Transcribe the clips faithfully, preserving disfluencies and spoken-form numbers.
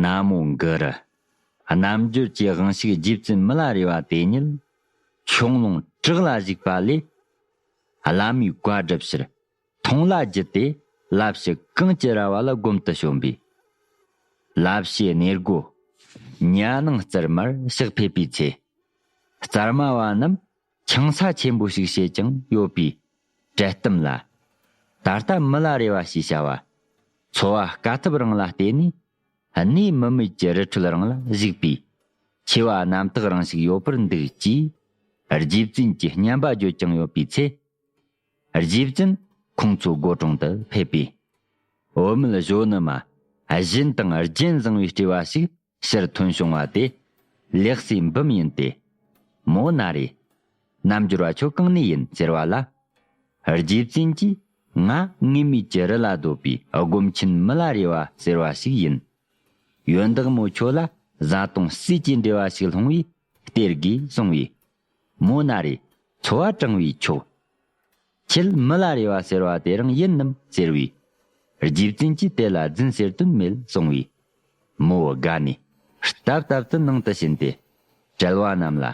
ན་མོ་གུ་རུ། རྣལ་འབྱོར་གྱི་དབང་ཕྱུག་རྗེ་བཙུན་མི་ལ་རས་པ་དེ་ཉིད་ཁྱུང་ལུང་བྲག་ལ་བཞུགས་པ་ལས། བླ་མའི་བཀའ་བསྒྲུབ་ཕྱིར་མཐོང་ལ་བརྒྱུད་དེ། བླ་བྱི་གངས་ཀྱི་ར་བ་ལ་སྒོམ་དུ་བྱོན་པས། བླ་བྱི་གནས་སྒོ་ཉ་ནང་རྩར་མར་ཕྱག་ཕེབས་པའི་ཚེ། རྩར་མ་བ་རྣམས་ཆང་ས་ཆེན་པོ་ཞིག་བྱེད་ཀྱང་ཡོད་པའི་གྲལ་གཏམ་ལ། ད་ལྟ་མི་ལ་རས་པ་ཞེས་བྱ་བ། འཚོ་བ་དཀའ་ཐུབ་རང་ལ་བརྟེན་ནས། གནས་མི་མེད་ཀྱི་རི་ཁྲོད་རང་ལ་བཞུགས་པའི་ཆེ་བ་རྣམ་དག་རང་ཞིག་ཡོད་པར་འདུག་ཅེས་རྗེ་བཙུན་གྱིས་སྙན་པ་བརྗོད་ཀྱང་ཡོད་པའི་ཚེ། རྗེ་བཙུན་ཁོང་ཚོའི་སྒོ་དྲུང་དུ་ཕེབས་པས། བུད་མེད་གཞོན་ནུ་མ་བཞིན་དང་རྒྱན་བཟང་བའི་སྤྲེལ་བ་ཞིག་ཕྱིར་ཐོན་བྱུང་བ་དེ་ལེགས་སེ་འབུམ་ཡིན་ཏེ། མོ་ན་རེ། རྣལ་འབྱོར་བ་ཁྱོད་གང་ནས་ཡིན་ཟེར་བ་ལ། རྗེ་བཙུན་གྱིས་ང་ངེས་མེད་ཀྱི་རི་ལ་སྡོད་པའི་སྒོམ་ཆེན་མི་ལ་རས་པ་ཟེར་བ་ཞིག་ཡིན། ཡོན་བདག་མོ་ཁྱོད་ལ་བཟའ་བཏུང་ཟས་ཀྱི་འབྲེལ་བ་ཞིག་ལྷུང་བས་སྟེར་དགོས་གསུང་བས། མོ་ན་རེ། འཚོ་བ་དྲང་བས་ཆོག་ཁྱེད་མི་ལ་རས་པ་ཟེར་བ་དེ་རང་ཡིན་ནམ་ཟེར་བས། རྗེ་བཙུན་གྱིས་དེ་ལ་རྫུན་ཟེར་དོན་མེད་གསུང་བས། མོ་དགའ་ནས་སྟབས་སྟབས་དུ་ནང་དུ་ཕྱིན་ཏེ། གྲལ་བ་རྣམས་ལ་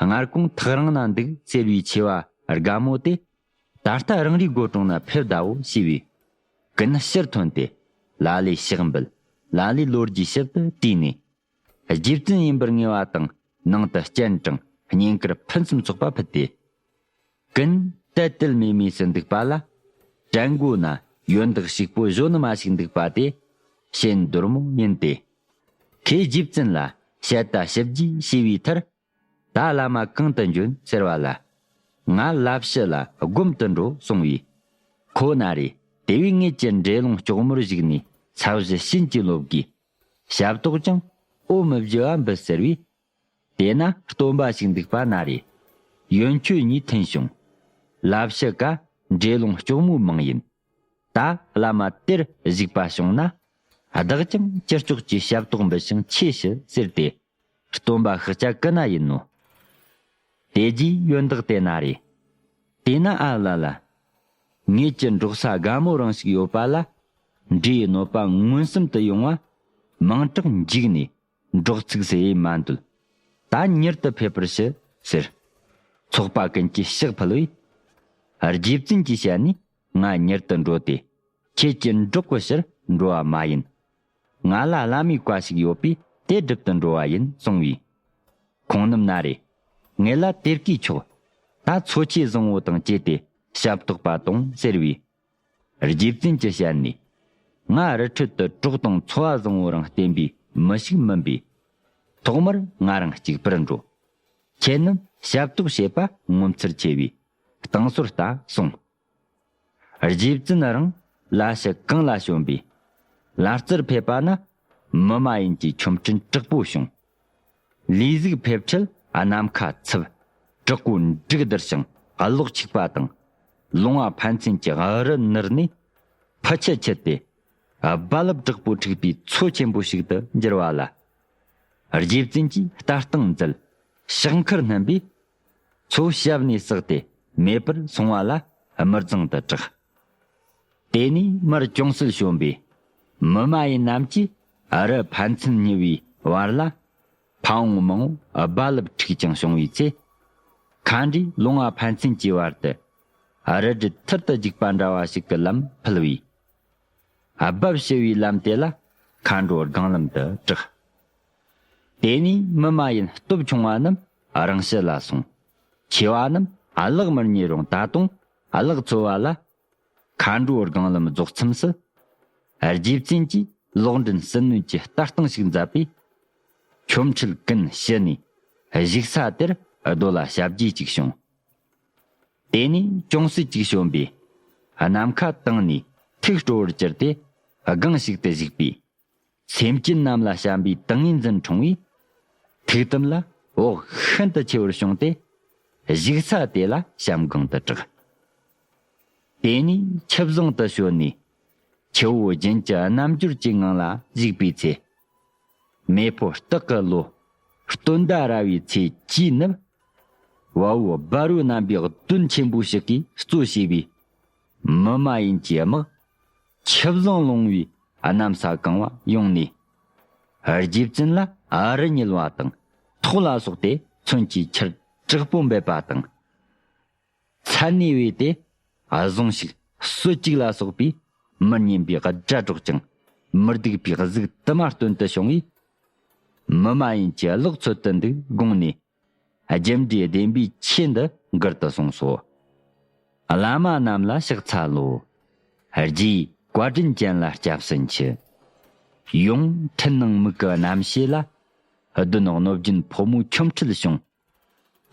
སྔར་གོང་ཐག་རིང་ན་འདུག་ཟེར་བའི་ཆེ་བ་དགའ་མོ་དེ། ད་ལྟ་རང་རེའི་སྒོ་དྲུང་ན་ཕེབས་གདའོ་ཞེས་པས། ཀུན་ཕྱིར་ཐོན་ཏེ། ལ་ལས་ཕྱག་འབུལ། ལ་ལས་ལོ་རྒྱུས་ཞིབ་ཏུ་དྲིས་ནས། རྗེ་བཙུན་ཡིན་པར་ངེས་པ་དང་ནང་དུ་སྤྱན་དྲངས་བསྙེན་བཀུར་ཕུན་སུམ་ཚོགས་པ་ཕུལ་ཏེ། ཀུན་དལ་དལ་མེ་མེ་སུ་འདུག་པ་ལ། གྲལ་མགོ་ན་ཡོན་བདག་ཕྱུག་པོ་གཞོན་ནུ་མ་ཞིག་འདུག་པ་དེ་ཞེན་འདོར་མོ་ཡིན་ཏེ། ཁོས་རྗེ་བཙུན་ལ་ཞལ་ཏ་ཞིབ་རྒྱས་ཞུས་པའི་མཐར། ད་བླ་མ་གང་དུ་འབྱོན་ཟེར་བ་ལ། ང་བླ་བྱི་ལ་སྒོམ་དུ་འགྲོ་གསུང་བས། ཁོ་ན་རེ། དེ་བས་ངེད་ཀྱི་འབྲས་ལུང་སྐྱོག་མོར་བཞུགས་ནས་ས་གཞི་བྱིན་གྱིས་རློབ་དགོས། ཞབས་ཏོག་ཀྱང་འོ་མི་བཞི་བ་འབུལ་ཟེར་བས། དེ་ན་སྟོན་པ་ཞིག་འདུག་པ་ན་རེ། ཡོན་ཁྱོད་གཉིས་མཐུན་བྱུང་། བླ་བྱི་ཀ་འབྲས་ལུང་སྐྱོག་མོའི་མིང་ཡིན། ད་བླ་མ་དེར་བཞུགས་པ་བྱུང་ན། བདག་ཀྱང་ཅི་ལྕོགས་ཀྱི་ཞབས་ཏོག་འབུལ་ཞིང་ཆེ་ཞུ་ཟེར་ཏེ། སྟོན་པ་ཤཱཀྱ་ཀུན་ན་ཡིན་ནོ། དེ་རྗེས་ཡོན་བདག་དེ་ན་རེ། དེས་ན་ཨ་ལ་ལ། ངེད་ཀྱི་འབྲོག་ས་དགའ་མོ་རང་ཞིག་ཡོད་པ་ལ། འབྲས་ཡི་གནོད་པ་མངོན་སུམ་དུ་ཡོང་བ། མིང་གྲགས་འཇིག་ནས་འབྲོག་ཚིགས་སུ་ཡེ་མ་འདོད། ད་མྱུར་དུ་ཕེབས་པར་ཞུ་ཟེར། ཚོགས་པ་ཀུན་གྱིས་ཕྱག་ཕུལ་བས། རྗེ་བཙུན་གྱི་ཞལ་ནས་ང་མྱུར་དུ་འགྲོ་སྟེ། ཁྱེད་ཀྱི་འབྲོག་གི་ཕྱིར་འགྲོ་བ་མ་ཡིན། ང་ལ་བླ་མའི་བཀའ་ཞིག་ཡོད་པས་དེ་སྒྲུབ་ཏུ་འགྲོ་བ་ཡིན་གསུང་བས། ཁོང་རྣམས་ན་རེ། ངེད་ལ་དེ་བཀའ་ཆོག་ད་འཚོ་ཆས་བཟང་བོ་དང་བཅས་ཏེ་ཞབས་ཏོག་པ་དང་ཟེར་བས། རྗེ་བཙུན་གྱི་ཞལ་ནས། ང་རི་ཁྲོད་དུ་གྲོགས་དང་འཚོ་བ་བཟང་བོ་རང་བསྟེན་པའི་མི་ཞིག་མིན་པས། ཐོག་མར་ང་རང་གཅིག་པུར་འགྲོ། ཁྱེད་རྣམས་ཞབས་ཏོག་བྱེད་པ་ངོ་མཚར་ཆེ་བས་གཏིང་ཟབ་ལྟ་གསུངས། རྗེ་བཙུན་རང་ལ་ཕྱི་གངས་ལ་བྱོན་པས། ལ་རྩེར་ཕེབས་པ་ན་མི་མ་ཡིན་གྱི་ཆོ་འཕྲུལ་དྲག་པོ་བྱུང་། ལས་ཟིག་ཕེབས་འཕྲལ་ནམ་མཁའ་འཚུབ། དྲག་པོ་འབྲུག་ལྡིར་ཞིང་གློག་འཁྱུག་པ་དང་། ལུང་བ་ཕན་ཚུན་གྱི་རི་ནུར་ནས་ཕུ་ཆུ་འཁྱིལ་ཏེ། རྦ་རླབས་དྲག་པོ་འཁྲིགས་པའི་མཚོ་ཆེན་པོ་ཞིག་ཏུ་འགྱུར་བ་ལ། རྗེ་བཙུན་གྱིས་ལྟ་སྟངས་མཛད། ཕྱག་འཁར་བསྣམས་པས། མཚོ་ཞབས་ནས་བསགས་ཏེ་མེད་པར་སོང་བ་ལ་དམུ་རྫིང་དུ་གྲགས། དེ་ནས་མར་ཅུང་ཟད་བྱོན་པས། མི་མ་ཡིན་རྣམས་ཀྱིས་རི་ཕན་ཚུན་བསྙིལ་བའི་བར་ལ། ཕ་བོང་མང་བོ་རྦ་རླབས་འཁྲིགས་ཀྱང་བྱུང་བའི་ཚེ། མཁའ་འགྲོས་ལུང་བ་ཕན་ཚུན་གྱི་བར་དུ། རི་སྒྲུད་ཐུར་དུ་རྒྱུག་པ་འདྲ་བ་ཞིག་གི་ལམ་ཕུལ་བས། རྦབ་ཞུ་བའི་ལམ་དེ་ལ་མཁའ་འགྲོ་སྒང་ལམ་དུ་གྲགས། དེ་ནས་མི་མ་ཡིན་སྟོབས་ཆུང་བ་རྣམས་རང་ཕྱི་ལ་སོང་། ཆེ་བ་རྣམས་གླགས་མི་རྙེད་རུང་ད་དུང་གླགས་འཚོལ་བ་ལ། མཁའ་འགྲོའི་སྒང་ལམ་རྫོགས་མཚམས་སུ། རྗེ་བཙུན་གྱིས་ལོག་འདྲེན་ཟིལ་གནོན་གྱི་ལྟ་སྟངས་ཤིག་མཛད་པས། ཆོ་འཕྲུལ་ཀུན་ཞི་ནས་བཞུགས་ས་དེར་རྡོ་ལ་ཞབས་རྗེས་ཅིག་བྱུང་། དེ་ནས་ཅུང་ཟད་ཅིག་བྱོན་པས། ནམ་མཁའ་དྭངས་ནས་ཐིག་སྤྲོ་བོར་གྱུར་ཏེ་སྒང་ཞིག་ཏུ་བཞུགས་པས། སེམས་ཅན་རྣམས་ལ་བྱམས་པའི་ཏིང་ངེ་འཛིན་འཁྲུངས་པས། ཐུགས་དམ་ལ་བོགས་ཤིན་ཏུ་ཆེ་བར་བྱུང་སྟེ། བཞུགས་ས་དེ་ལ་བྱམས་སྒང་དུ་གྲགས། དེ་ནས་ཆུ་བཟང་དུ་བྱོན་ནས། ཆུ་བོ་རྒྱུན་གྱི་རྣལ་འབྱོར་གྱི་ངང་ལ་བཞུགས་པའི་ཚེ། མེ་ཕོ་སྟག་གི་ལོ། སྟོན་ཟླ་ར་བའི་ཚེས་བཅུའི་ནུབ། བལ་བོ་སྦ་རུ་རྣམ་པའི་གདོན་ཆེན་པོ་ཞིག་གིས་གཙོ་བྱས་པའི་མི་མ་ཡིན་གྱི་དམག་ཆུ་བཟང་ལུང་བའི་གནམ་ས་གང་བ་ཡོང་ནས། རྗེ་བཙུན་ལ་ཨ་རི་ཉིལ་བ་དང་ཐོག་ལ་སོགས་ཏེ་མཚོན་གྱི་ཆར་དྲག་པོ་འབེབས་པ་དང་། ཚད་ནས་བས་ཏེ་བཟུང་ཞིག་སྲོད་ཅིག་ལ་སོགས་པའི་མི་སྙན་པའི་སྒྲ་སྒྲོག་ཅིང་མི་སྡུག་པའི་གཟུགས་དུ་མ་སྟོན་དུ་བྱུང་བས། མི་མ་ཡིན་གྱི་གླགས་ཚོད་དུ་འདུག་དགོངས་ནས། རྒྱུ་འབྲས་བདེན་པའི་ཆེད་འདི་མགུར་དུ་གསུངས་སོ། བླ་མ་རྣམས་ལ་ཕྱག་འཚལ་ལོ། རྗེའི་བཀའ་དྲིན་ཅན་ལ་སྐྱབས་སུ་མཆི། ཡོངས་འཕྲུལ་སྣང་མིག་གི་རྣམ་ཤེས་ལ། གདོན་གནོད་སྦྱིན་ཕོ་མོའི་ཆོ་འཕྲུལ་བྱུང་།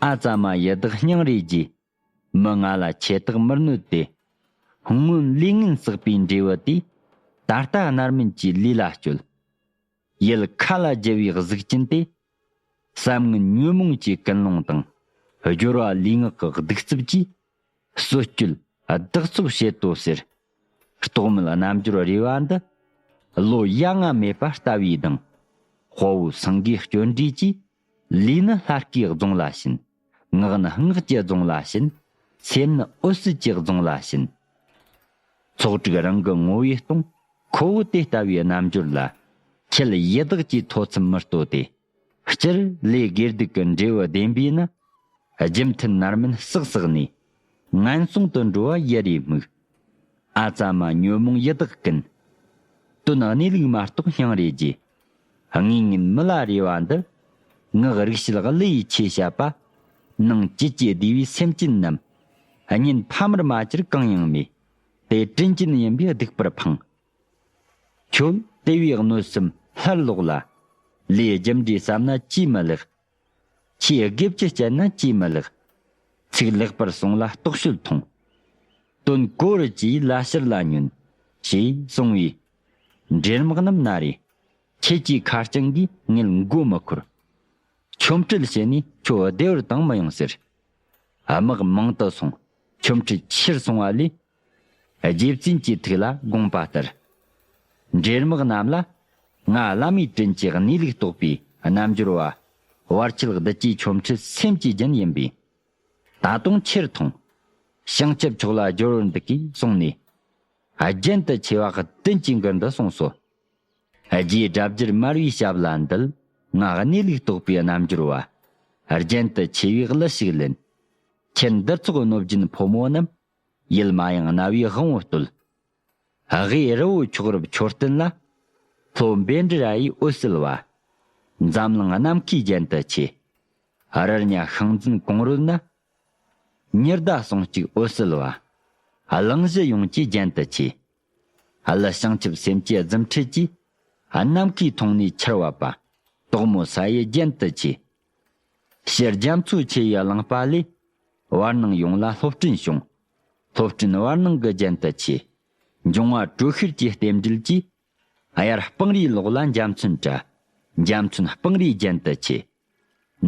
ཨ་ཙ་མ་ཡི་དྭགས་སྙིང་རེ་རྗེ། མི་ང་ལ་ཆེ་རྟགས་མི་གནོད་དེ། སྔོན་ལས་ངན་བསགས་པའི་འབྲས་བུ་དེ། ད་ལྟ་རྣམ་སྨིན་གྱི་ལས་ལ་སྤྱོད། ཡུལ་ཁ་ལ་རྒྱུ་བའི་གཟུགས་ཅན་ཏེ། བསམ་ངན་ཉོན་མོངས་ཀྱི་ཀུན་སློང་དང་། སྦྱོར་བ་ལུས་ངག་གི་གདུག་རྩུབ་ཀྱིས། གསོད་གཅོད་བདག་སོགས་བྱེད་དོ་ཟེར། རྟོག་མེད་རྣལ་འབྱོར་རེ་བ་འདི། བློ་ཡ་ང་མེད་པ་ལྟ་བུའི་གདངས། དཔའ་བོ་སེང་གེའི་སྐྱོན་བྲིས་ཀྱིས། ལུས་ནི་ལྷ་སྐུའི་རྫོང་ལ་བྱིན། ངག་ནི་སྔགས་ཀྱི་རྫོང་ལ་བྱིན། སེམས་ནི་འོད་གསལ་གྱི་རྫོང་ལ་བྱིན། ཚོགས་དྲུག་རང་གི་ངོ་བོས་སྟོང་། ཁོ་བོ་དེ་ལྟ་བུའི་རྣལ་འབྱོར་ལ། ཁྱེད་ཡི་དྭགས་ཀྱི་ཐོ་འཚམས་མི་ལྟོས་ཏེ། སྤྱིར་ལས་དགེ་སྡིག་གི་འབྲས་བུ་བདེན་པས་ན། རྒྱུ་མཐུན་རྣམ་སྨིན་བསགས་བསགས་ནས། ངན་སོང་དུ་འགྲོ་བ་ཡི་རེ་དམིགས། ཨ་ཙ་མ་ཉོན་མོངས་ཡི་དྭགས་ཀུན། དོན་གནས་ལུགས་མ་རྟོགས་སྙིང་རེ་རྗེ། དངོས་ངན་མི་ལ་རེ་བ་འདི། ངག་རིག་བྱེད་གླུ་ཡིས་ཆེ་བཤད་པ། ནང་བཅུད་ཀྱི་བདེ་བའི་སེམས་ཅན་རྣམས། གཉེན་ཕ་མར་མ་གྱུར་གང་ཡང་མེད། དེ་དྲིན་ཅན་ཡིན་པས་སྡིག་པར་ཕངས། ཁྱོད་དེ་བས་གནོད་སེམས་སླར་ལོག་ལ། ལས་རྒྱུ་འབྲས་བསམ་ན་ཅིས་མི་ལེགས། ཆེས་དགེ་བཅུ་སྤྱད་ན་ཅིས་མི་ལེགས། ཚིག་ལེགས་པར་གསུངས་ལ་རྟོག་དཔྱོད་ཐོང་། དོན་གོ་རུ་ཅིས་ལ་ཕྱིར་ལ་ཉོན། ཞེས་གསུངས་པས། འདྲེ་དམག་རྣམས་ན་རེ། ཁྱེད་ཀྱི་ཁ་རྐྱང་གིས་ངེད་མགོ་མི་འཁོར། ཆོ་འཕྲུལ་བྱས་ནས་ཁྱོད་བདེ་བར་བཏང་མི་ཡོང་ཟེར། དམག་མང་དུ་སོང་། ཆོ་འཕྲུལ་ཕྱིར་སོང་བ་ལས། རྗེ་བཙུན་གྱི་ཐུགས་ལ་དགོངས་པ་ལྟར། འདྲེ་དམག་རྣམས་ལ། ང་བླ་མའི་དྲིན་གྱི་གནས་ལུགས་རྟོགས་པའི་རྣལ་འབྱོར་བ། བར་ཆད་བདུད་ཀྱི་ཆོ་འཕྲུལ་སེམས་ཀྱི་རྒྱན་ཡིན་པས། ད་དུང་ཕྱིར་ཐོང་། བྱང་ཆུབ་མཆོག་ལ་སྦྱོར་བར་འདུག་གིས་གསུངས་ནས། རྒྱན་དུ་ཆེ་བ་བདུན་གྱི་མགུར་འདི་གསུངས་སོ། རྗེ་སྒྲ་བསྒྱུར་མར་པའི་ཞབས་ལ་འདུད། ང་གནས་ལུགས་རྟོགས་པའི་རྣལ་འབྱོར་བ། རྒྱན་དུ་ཆེ་བའི་གླུ་ཞིག་ལེན། ཁྱེད་འདིར་ཚོགས་གནོད་སྦྱིན་ཕོ་མོ་རྣམས། ཡུལ་མ་ཡང་རྣ་བའི་དབང་པོ་བསྟོད། དབུས་རི་བོ་མཆོག་རབ་མཆོད་རྟེན་ལ། ལྷོ་བཻ་ཌཱུརྱ་ཡི་འོད་གསལ་བ། འཛམ་གླིང་ནམ་མཁའི་རྒྱན་དུ་ཆེ། རཱ་རྙ་ཤིང་འཛིན་གོང་རོལ་ན། ཉི་ཟླ་ཟུང་གཅིག་འོད་གསལ་བ། གླིང་བཞི་ཡོངས་ཀྱི་རྒྱན་དུ་ཆེ། ཀླུ་བྱང་ཆུབ་སེམས་ཀྱི་རྫུ་འཕྲུལ་གྱིས། ནམ་མཁའི་མཐོངས་ནས་འཆར་བ་པ། དོག་མོ་ས་ཡི་རྒྱན་དུ་ཆེ། ཕྱི་རྒྱ་མཚོ་ཆེ་ཡི་རླངས་པ་ལས། བར་སྣང་ཡོངས་ལ་སློབ་སྤྲིན་བྱུང་། སློབ་སྤྲིན་བར་སྣང་གི་རྒྱན་དུ་ཆེ། འབྱུང་བ་དྲོད་ཤེལ་གྱི་རྟེན་འབྲེལ་གྱིས། དབྱར་སྤང་རིའི་ལོགས་ལ་འཇའ་ཚོན་བཀྲ། འཇའ་ཚོན་སྤང་རིའི་རྒྱན་དུ་ཆེ།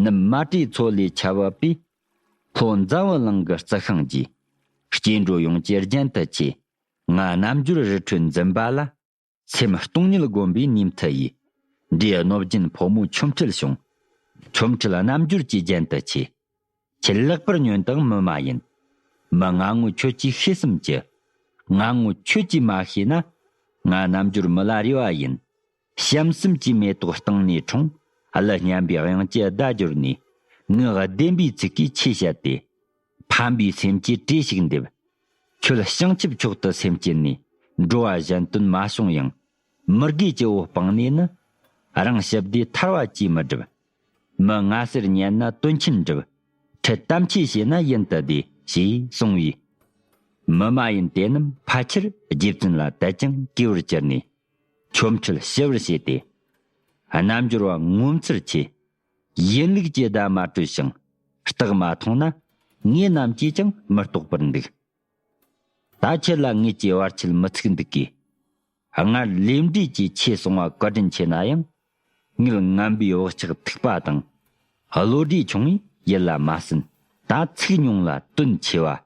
ནུབ་མ་བྲོས་མཚོ་ལས་ཆར་བབས་པས། ལྷོ་འཛམ་བུ་གླིང་གི་རྩི་ཤིང་རྒྱས། སྐྱེ་འགྲོ་ཡོངས་ཀྱི་རྒྱན་དུ་ཆེ། ང་རྣལ་འབྱོར་རི་ཁྲོད་འཛིན་པ་ལ། སེམས་སྟོང་ཉིད་བསྒོམ་པའི་ནུས་མཐུ་ཡིས། འདྲེ་གནོད་སྦྱིན་ཕོ་མོའི་ཆོ་འཕྲུལ་བྱུང་། ཆོ་འཕྲུལ་རྣལ་འབྱོར་གྱི་རྒྱན་དུ་ཆེ། ཁྱེད་ལེགས་པར་ཉོན་དང་མི་མ་ཡིན། མི་ང་ངོ་ཁྱོད་ཀྱིས་ཤེས་སམ་ཅི། ང་ངོ་ཁྱོད་ཀྱིས་མ་ཤེས་ན། ང་རྣལ་འབྱོར་མི་ལ་རས་པ་ཡིན། བྱམས་སེམས་ཀྱི་མེ་ཏོག་གཏིང་ནས་འཁྲུངས། གླུ་སྙན་པའི་དབྱངས་ཀྱི་བརྡ་སྦྱོར་ནས། ངག་བདེན་པའི་ཚིག་གིས་ཆོས་བཤད་དེ། ཕམ་པའི་སེམས་ཀྱི་བྲིས་ཤིག་འདེབས། ཁྱོད་བྱང་ཆུབ་མཆོག་ཏུ་སེམས་བསྐྱེད་ནས། འགྲོ་བ་གཞན་དོན་མ་བྱུང་ཡང་། མི་དགེ་བཅུ་བོ་སྤངས་ནས་ནི། རང་ཞི་བདེ་ཐར་བ་ཅིས་མི་སྒྲུབ། མི་ང་ཟེར་ཉན་ན་དོན་ཆེན་འགྲུབ། ཁྲེལ་གཏམ་ཆོས་བྱས་ན་ཡིན་དུ་བདེ། ཞེས་གསུངས་པས། མི་མ་ཡིན་དེ་རྣམས་ཕལ་ཆེར་རྗེ་བཙུན་ལ་དད་ཅིང་གུས་པར་གྱུར་ནས། ཆོ་འཕྲུལ་ཞི་བར་བྱས་ཏེ། རྣལ་འབྱོར་བ་ངོ་མཚར་ཆེ། ཡིན་ལུགས་ཀྱི་བརྡ་མ་གྲོལ་ཞིང་། རྟགས་མ་མཐོང་ན། ངེད་རྣམས་ཀྱིས་ཀྱང་མི་རྟོགས་པར་འདུག་ད་ཁྱེད་ལ་ངེད་ཀྱིས་བར་ཆད་མི་ཚུགས་འདུག་གས། སྔར་ལས་འབྲས་ཀྱི་ཆོས་གསུང་བ་བཀའ་དྲིན་ཆེ་ན་ཡང་། ངེད་ངན་པའི་བག་ཆགས་ཐིགས་པ་དང་། བློ་འདྲེ་ཆུང་བས་ཡིད་ལ་མ་ཟིན། ད་ཚིག་ཉུང་ལ་དོན་ཆེ་བ།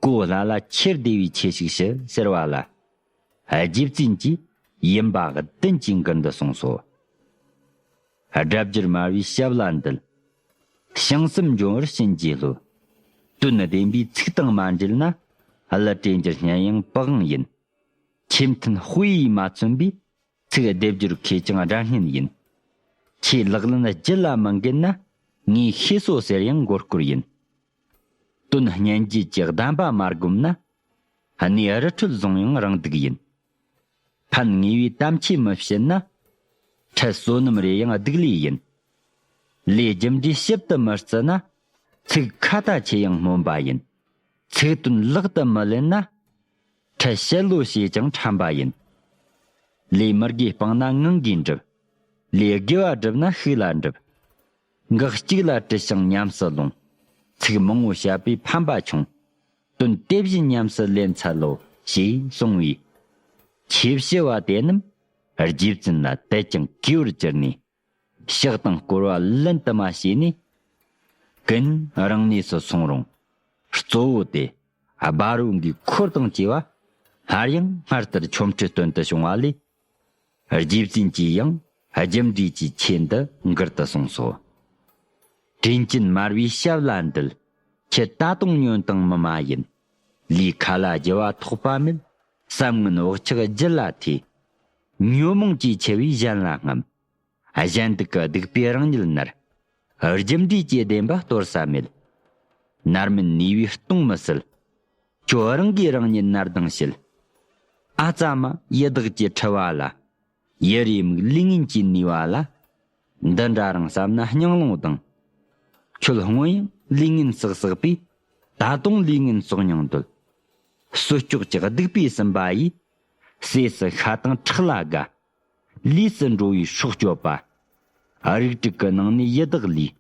གོ་སླ་ལ་ཁྱེར་བདེ་བའི་ཆོས་ཤིག་ཞུ་ཟེར་བ་ལ། རྗེ་བཙུན་གྱིས་ཡིན་པ་བདུན་གྱི་མགུར་འདི་གསུངས་སོ། སྒྲ་བསྒྱུར་མར་པའི་ཞབས་ལ་འདུད། བྱང་སེམས་འབྱོངས་པར་བྱིན་གྱིས་རློབས། དོན་བདེན་པའི་ཚིག་དང་མ་འབྲེལ་ན། གླུ་སྤྲོད་རྒྱུར་སྙན་དབྱངས་པི་ཝང་ཡིན། ཆོས་མཐུན་དཔེ་ཡིས་མ་མཚོན་པའི། ཚིག་སྡེབ་སྦྱོར་མཁས་ཀྱང་སྒྲ་སྙན་ཡིན། ཁྱེད་ལག་ལེན་རྒྱུད་ལ་མི་འགལ་ན། ངས་ཤེས་སོ་ཟེར་ཡང་མགོ་སྐོར་ཡིན། དོན་སྙན་བརྒྱུད་ཀྱི་གདམས་པ་མ་བསྒོམས་ན། གནས་རི་ཁྲོད་བཟུང་ཡང་རང་སྡུག་ཡིན། ཕན་ངེས་པའི་དམ་ཆོས་མི་བྱེད་ན། ཁྲལ་བསོད་ནམས་རེ་ཡང་སྡིག་ལས་ཡིན། ལས་རྒྱུ་འབྲས་ཞིབ་ཏུ་མི་བརྩི་ན། ཚིག་ཁ་ཏ་ཆེ་ཡང་སྨོན་པ་ཡིན། ཚིག་དོན་ལག་ཏུ་མི་ལེན་ན། ཁྲལ་བཤད་ལོ་བྱས་ཀྱང་ཁྲམ་པ་ཡིན། ལས་མི་དགེ་སྤངས་ན་ངང་གིས་འགྲུབ། ལས་དགེ་བ་བསྒྲུབས་ན་ཤུགས་ལ་འགྲུབ། འགག་གཅིག་ལ་དྲི་ཞིང་ཉམས་སུ་ལོངས། ཚིག་མང་བོ་བཤད་པས་ཕན་པ་ཆུང་། དོན་དེ་བཞིན་ཉམས་སུ་ལེན་འཚལ་ལོ། ཞེས་གསུངས་པས། ཆོས་བྱེད་པ་དེ་རྣམས་རྗེ་བཙུན་ལ་དད་ཅིང་གུས་པར་གྱུར་ནས། ཕྱག་དང་བསྐོར་བ་ལན་དུ་མ་བྱས་ནས། ཀུན་རང་གནས་སུ་སོང་རུང་། གཙོ་བོ་དེ་སྦ་རོ་གི་འཁོར་དང་བཅས་པ་སླར་ཡང་སྔར་ལྟར་ཆོ་འཕྲུལ་སྟོན་དུ་བྱུང་བ་ལས། རྗེ་བཙུན་གྱིས་ཡང་རྒྱུ་འབྲས་ཀྱི་ཆོས་འདི་མགུར་དུ་གསུངས་སོ། དྲིན་ཅན་མར་པའི་ཞབས་ལ་འདུད། ཁྱེད་ད་དུང་ཉོན་དང་མི་མ་ཡིན། ལུས་ཁ་ལ་རྒྱུ་བ་ཐོགས་པ་མེད། བསམ་ངན་བག་ཆགས་རྒྱུད་ལ་ཐེ། ཉོན་མོངས་ཀྱི་མཆེ་བས་གཞན་ལ་རྔམ། གཞན་སྡུག་གི་སྡིག་པས་རང་ཉིད་མནར། རྒྱུ་འབྲས་ཀྱི་བདེན་པ་སྟོར་ས་མེད། མནར་མེད་ནུས་པས་གཏོང་མི་སྲིད། ཁྱོད་རང་གིས་རང་ཉིད་མནར་ལྡང་བྱེད། ཨ་ཙ་མ་ཡི་དྭགས་ཀྱི་ཁྲི་བ་ལ། ཡི་རེ་མིག་ལུས་ངན་གྱིས་ནུས་པ་ལ། འདི་འདྲ་རང་བསམ་ན་སྙིང་རླུང་ལྡང་། ཁྱོད་སྔོན་ཡང་ལུས་ངན་བསགས་བསགས་པས། ད་དུང་ལུས་ངན་བསགས་མྱོང་འདོད། གསོད་སྐྱོགས་ཀྱི་སྡིག་པའི་སུན་པ་ཡིས། ཟས་སུ་ཤ་དང་ཁྲག་ལ་དགའ། ལུས་སུ་འགྲོ་བའི་སྲོག་གཅོད་པ། རིགས་དྲུག་གི་ནང་ནས་ཡི་དྭགས་ལུས།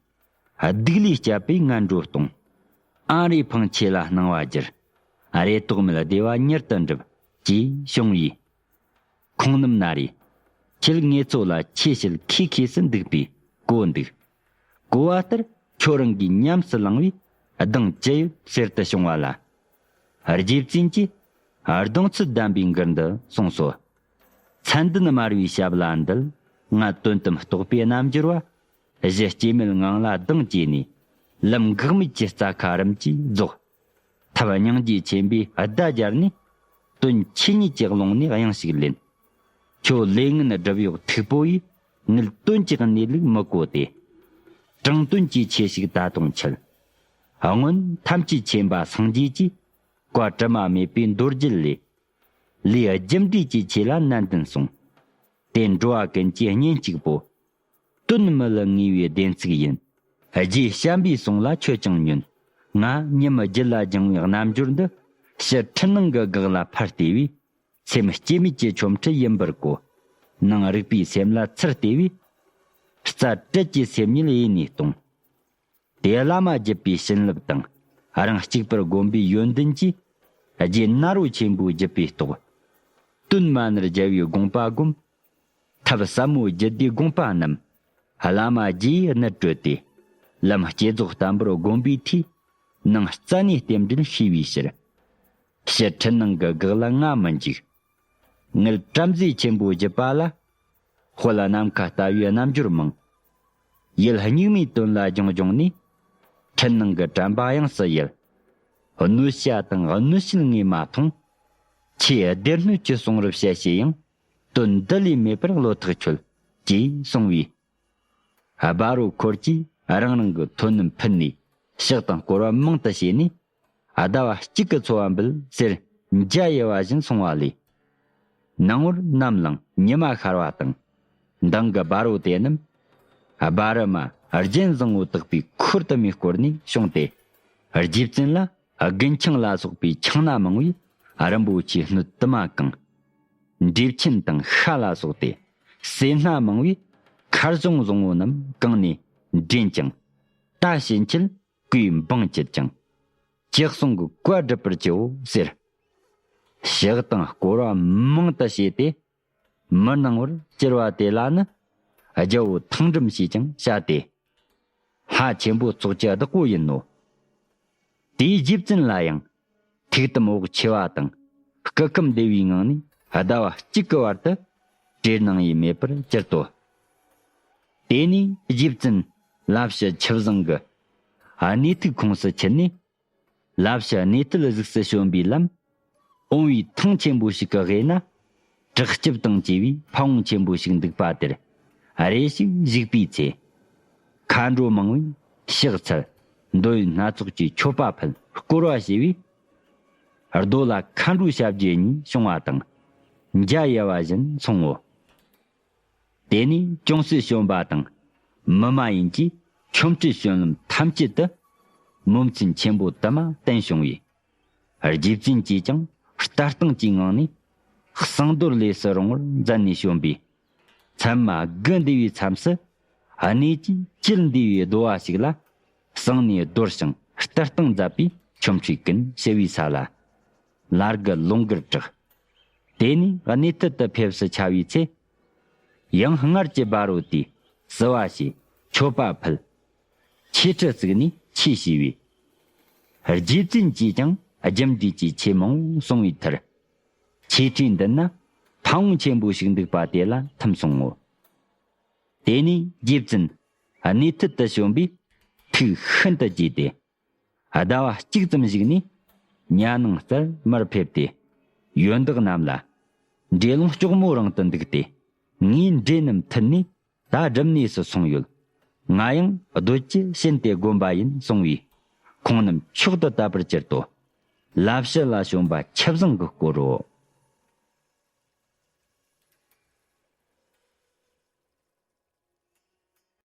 སྡིག་ལས་བསྐྱབས་པས་ངན་འགྲོར་ལྟུང་། ཨ་རེ་འཕང་ཆེ་ལ་སྣང་བ་འགྱུར། རེ་དོགས་མེད་བདེ་བ་མྱུར་དུ་འགྲུབ། ཅེས་གསུངས་པས། ཁོང་རྣམས་ན་རེ། ཁྱེད་ངེད་ཚོ་ལ་ཆོས་བཤད་ཁེ་ཁེ་སུ་འདུག་པས་གོ་འདུག། གོ་བ་ལྟར་ཁྱོད་རང་གིས་ཉམས་སུ་བླངས་པས་གདེང་ཅི་ཡོད་ཟེར་དུ་བྱུང་བ་ལ། རྗེ་བཙུན་གྱིས་གདེང་ཚོད་ལྡན་པའི་མགུར་འདི་གསུངས་སོ། མཚན་ལྡན་དམར་བའི་ཞབས་ལ་འདུད། ང་དོན་དམ་རྟོགས་པའི་རྣལ་འབྱོར་བ། གཞི་སྐྱེ་མེད་ངང་ལ་གདེང་བསྐྱེད་ནས། ལམ་འགག་མེད་ཀྱི་རྩྭ་ཁ་རིམ་གྱིས་རྫོགས། ཐབས་སྙིང་རྗེ་ཆེན་པོས་བརྡ་སྦྱར་ནས། དོན་ཆོས་ཉིད་ཀྱི་ཀློང་ནས་དབྱངས་ཤིག་ལེན། ཁྱོད་ལས་ངན་སྒྲིབ་གཡོགས་མཐུག་པོ་ཡིས། ངེད་དོན་གྱི་གནས་ལུགས་མི་གོ་སྟེ། དྲང་དོན་གྱི་ཆོས་ཤིག་ད་དུང་འཆད། སྔོན་ཐམས་ཅད་མཁྱེན་པ་སངས་རྒྱས་ཀྱིས། བཀའ་དྲི་མ་མེད་པའི་མདོ་རྒྱུད་ལས། ལས་རྒྱུ་འབྲས་ཀྱི་ཆོས་ལ་ནན་ཏན་གསུངས། དེ་འགྲོ་བ་ཀུན་གྱི་གཉེན་གཅིག་པོ། དོན་མི་ལ་ངེས་པའི་བདེན་ཚིག་ཡིན། རྗེ་བྱམས་པའི་གསུང་ལ་ཁྱོད་ཀྱང་ཉོན། ང་ཉིད་མི་རྒྱུད་ལ་སྦྱངས་པའི་རྣལ་འབྱོར་འདི། ཕྱི་འཁྲུལ་ནང་གི་འགག་ལ་ཕར་བལྟས་པས། སེམས་སྐྱེ་མེད་ཀྱི་ཆོ་འཕྲུལ་ཡིན་པར་གོ། ནང་རིག་པའི་སེམས་ལ་ཚུར་བལྟས་པས། རྩ་དྲུད་ཀྱི་སེམས་ཉིད་ཡེ་ནས་སྟོང་། དེ་བླ་མ་བརྒྱུད་པའི་བྱིན་རླབས་དང་། རང་གཅིག་པུར་བསྒོམ་པའི་ཡོན་ཏན་གྱིས། རྗེ་ནཱ་རོ་ཆེན་པོའི་བརྒྱུད་པའི་སྟོབས། དོན་མ་ནོར་རྒྱལ་བའི་དགོངས་པ་བསྒོམ། ཐབས་ཟབ་མོ་རྒྱུད་སྡེའི་དགོངས་པ་རྣམས། བླ་མ་རྗེ་ཡི་གནད་བཀྲོལ་ཏེ། ལམ་བསྐྱེད་རྫོགས་བརྟན་པོར་བསྒོམ་པའི་མཐུས། ནང་རྩ་ནས་རྟེན་འབྲེལ་ཤེས་པའི་ཕྱིར། ཕྱི་འཁྲུལ་ནང་གི་འགག་ལ་ང་མི་འཇིགས། ངེད་བྲམ་ཟེ་ཆེན་པོའི་བརྒྱུད་པ་ལ། དཔལ་ནམ་མཁའ་ལྟ་བུའི་རྣལ་འབྱོར་མང་། ཡུལ་གཉུག་མའི་དོན་ལ་སྦྱོང་སྦྱོང་ནས། འཁྲུལ་སྣང་གི་དྲན་པ་དབྱངས་སུ་ཡལ། གནོད་བྱ་དང་གནོད་བྱེད་ངས་མ་མཐོང་། ཆེས་བདེ་སྣོད་ཀྱི་གསུང་རབ་བཤད་བྱས་ཡང་། དོན་འདི་ལས་མེད་པར་བློ་ཐག་ཆོད། ཅེས་གསུངས་པས། སྦ་རོ་འཁོར་གྱིས་རང་རང་གི་མཐུ་རྣམས་ཕུལ་ནས། ཕྱག་དང་བསྐོར་བ་མང་དུ་བྱས་ནས། ཟླ་བ་གཅིག་གི་འཚོ་བ་འབུལ་ཟེར་འཇའ་ཡལ་བ་བཞིན་སོང་བ་ལས། ནངས་པར་ནམ་ལངས་ཉི་མ་ཤར་བ་དང་། མདང་གི་སྦ་རོ་དེ་རྣམས། སྦ་རི་མ་རྒྱན་བཟང་པོ་དག་པའི་འཁོར་དུ་མས་བསྐོར་ནས་བྱུང་སྟེ། རྗེ་བཙུན་ལ་རྒུན་ཆང་ལ་སོགས་པའི་ཆང་སྣ་མང་བས་རིན་པོ་ཆེའི་སྣོད་དུ་མ་གང་། འབྲས་ཆན་དང་ཤ་ལ་སོགས་ཏེ། ཟས་སྣ་མང་བས་མཁར་གཞོང་བཟང་པོ་རྣམས་གང་ནས་འདྲེན་ཅིང་། ད་ཕྱིན་ཆད་གོས་འབངས་བཅད་ཅིང་། ཅི་གསུང་གི་བཀའ་སྒྲུབ་པར་བགྱིའོ་ཟེར། ཕྱག་དང་བསྐོར་བ་མང་དུ་བྱས་ཏེ། མི་སྣང་བར་གྱུར་བ་དེ་ལ་ནི། རྒྱལ་པོ་ཐང་འགྲམ་ཞེས་ཀྱང་བྱ་སྟེ། ལྷ་ཆེན་པོ་ཚོགས་ཀྱི་བདག་པོ་ཡིན་ནོ། དེའི་རྗེ་བཙུན་ལ་ཡང་། ཐུགས་དམ་བག་ཆེ་བ་དང་། སྐུ་ཁམས་བདེ་བའི་ངང་ནས་ཟླ་བ་གཅིག་གི་བར་དུ་བྲེལ་སྣང་ཡང་མེད་པར་གྱུར་ཏོ། དེ་ནས་རྗེ་བཙུན་ལ་ཕྱི་ཆུ་བཟང་གི་གནས་ཐིག་ཁོངས་སུ་ཁྱེར་ནས། ལ་ཕྱི་གནས་བརྟན་གཟུགས་སུ་བྱོན་པའི་ལམ། འོང་བའི་ཐང་ཆེན་པོ་ཞིག་གི་དབུས་ན། བྲག་སྐྱིབས་དང་བཅས་པའི་ཕ་བོང་ཆེན་པོ་ཞིག་འདུག་པ་དེར། རེ་ཞིག་བཞུགས་པའི་ཚེ། མཁའ་འགྲོ་མང་བས་ཕྱག་འཚལ། འདོད་ཡོན་སྣ་ཚོགས་ཀྱི་མཆོད་པ་ཕུལ། བསྐོར་བ་བྱས་པས། རྡོ་ལ་མཁའ་འགྲོའི་ཞབས་རྗེས་གཉིས་བྱུང་བ་དང་། འཇའ་ཡལ་བ་བཞིན་སོང་ངོ་། དེ་ནས་ཅུང་ཟད་བྱོན་པ་དང་། མི་མ་ཡིན་གྱི་ཆོ་འཕྲུལ་བྱོན་ལམ་ཐམས་ཅད་དུ། མོས་ཚུལ་ཆེན་པོ་དུ་མ་བསྟན་བྱུང་བས། རྗེ་བཙུན་གྱིས་ཀྱང་ལྟ་སྟངས་ཀྱི་ངང་ནས། གསང་རྡོར་ལས་སུ་རུང་བར་མཛད་ནས་བྱོན་པས། མཚན་མ་དགུ་འདས་པའི་མཚམས་སུ། གནས་ཀྱི་དཀྱིལ་འདས་པའི་རྡོ་བ་ཞིག་ལ། གསང་ནས་རྡོར་ཞིང་ལྟ་སྟངས་མཛད་པའི་ཆོ་འཕྲུལ་ཀུན་ཞུ་བའི་ས་ལ། ལར་གི་ལུང་དཀར་བྲག་དེ་ནས་གནས་ཐད་དུ་ཕེབས་སུ་ཆ་བའི་ཚེ། ཡང་སྔར་གྱི་འབའ་རོ་དེས་བསུ་བ་བྱས། མཆོད་པ་ཕུལ། ཆོས་ཁྲི་བརྩིགས་ནས་ཆོས་ཞུས་པས། རྗེ་བཙུན་གྱིས་ཀྱང་རྒྱུ་འབྲས་ཀྱི་ཆོས་མང་པོ་གསུང་བའི་མཐར། ཆོས་ཁྲིའི་མདུན་ན་ཕ་བོང་ཆེན་པོ་ཞིག་འདུག་པ་དེ་ལ་ཐིམ་སོང་ངོ་། དེ་ནས་རྗེ་བཙུན་གནས་ཐད་དུ་བྱོན་པས་ཐུགས་ཤིན་ཏུ་དགྱེས་ཏེ། ཟླ་བ་གཅིག་ཙམ་བཞུགས་ནས་གཉའ་ནང་རྩར་མར་ཕེབས་ཏེ། ཡོན་བདག་རྣམས་ལ། འདྲེ་ལོང་སྐྱོག་མོ་རིང་དུ་འདུག་སྟེ། ངས་འདྲེ་རྣམས་མཐུད་ནས་ད་སྒྲུབ་གནས་སུ་སོང་ཡོད། ང་ཡང་སྡོད་ཀྱི་ཕྱིན་ཏེ་དགོན་པ་ཡིན་གསུང་བས། ཁོང་རྣམས་མཆོག་ཏུ་དད་པར་གྱུར་ཏོ། ལ་ཕྱི་ལ་བྱོན་པ་ཆུ་བཟང་གི་སྐོར་རོ།